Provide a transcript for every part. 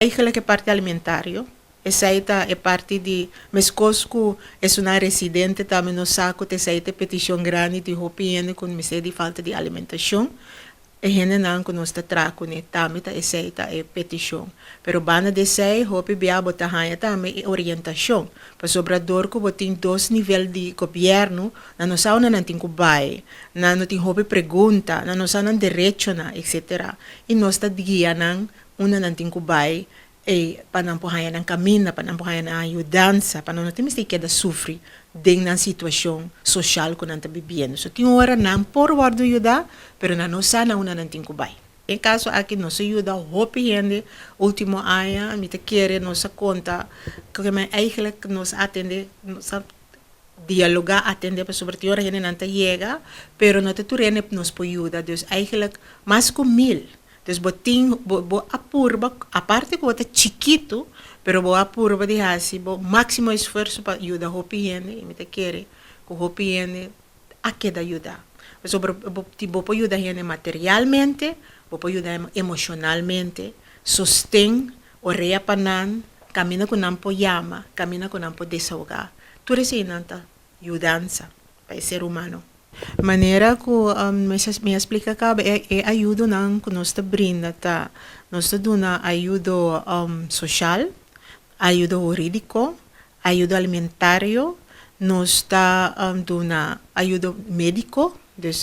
Eigenlijk e parti alimentario, esei ta e parti di meskos ku esunnan residente tambe nos sa ku ta esei ta e petishon grandi di hopi hende ku mester di falta di alimentashon. E hendenan ku nos ta traha kuné tambe ta esei ta e petishon. Pero banda di esei hopi bia bo ta haña tambe e orientashon, pasobra dor ku bo tin dos nivel di gobièrnu, nan no sa unda nan tin ku bai, nan no tin hopi pregunta, nan no sa nan derechonan, etsetera. I nos ta guia nan Unda nan tin ku bai ei pa nan por haña nan kaminda, pa nan por haña nan ayudansa, pa nan no tin mester keda sufri den nan situashon soshal ku nan ta bibiendo. So tin ora nan por wòrdu yudá, pero nan no sa na unda nan tin ku bai. Den e kaso aki nos a yuda hopi hende último aña, mi ta kere nos a konta ku eigenlijk nos a atendé, nos a dialogá, atendé pasobra tin ora hendenan ta yega, pero no ta tur hende nos por yuda. Dus eigenlijk mas ku mil. Dus bo tin, bo bo a purba, aparte ku bo ta chikitu, pero bo a purba di hasi bo máksimo esfuerso pa yuda hopi hende, i mi ta kere ku hopi hende a keda yuda. Pasobra bo tin, bo por yuda hende materialmente, bo por yuda emoshonalmente, sosten, orea pa nan, kaminda ku nan por yama, kaminda ku nan por desahogá. Tur eseinan ta yudansa pa e ser humano. Manera ku mi a splika kaba e ayudonan ku nos ta brinda ta, nos ta duna ayudo soshal, ayudo hurídiko, ayudo alimentario, nos ta duna ayudo médiko, dus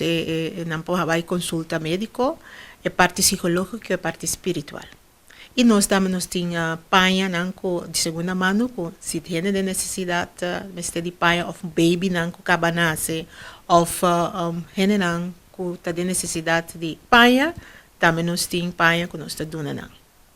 nan por bai konsulta médiko, e parti sikológiko i e parti spiritual. I nos tambe nos tin pañanan ku di segunda mano ku si hende den nesesidat mester di paña òf babynan ku kaba nase òf hendenan ku ta den nesesidat di paña tambe nos tin paña ku nos ta duna nan.